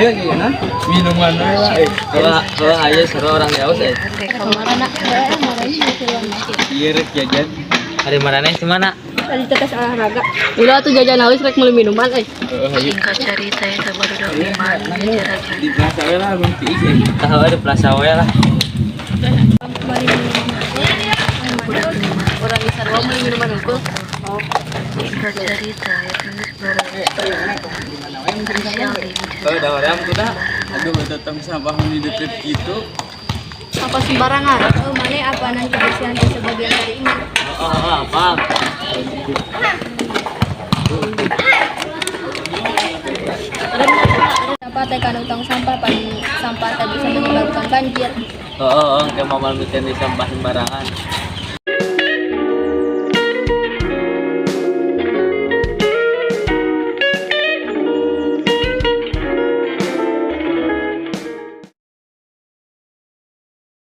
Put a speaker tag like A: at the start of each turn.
A: Ayo jajanan. Minuman lah. Eh,
B: Kalau kalau ayo seru orang jauh saya.
C: Kemana?
A: Iya rek jajan.
B: Hari mana nih? Mana?
C: Tadi tetes olahraga. Udah tuh jajan halus rek meuli minuman eh.
A: Heeh, ayo.
D: Singkat cerita ya baru mana jaragan.
A: Di plaza we lah abang tiis eh.
B: Tahu ada plaza we lah.
C: Bari minuman. Orang di sarua meuli minuman unggul.
D: Singkat cerita ya geus
A: Oh, dah orang tuh dah. Aduh, tetep sampah di deket gitu.
C: Apa sembarangan? Oh, mana apaanan kebersihan teh sebagian dari iman.
B: Oh, apa?
C: Sampah teh kana utang sampah pan sampah teh bisa menyebabkan banjir.
B: Oh, kayak mau mikir di sampah sembarangan.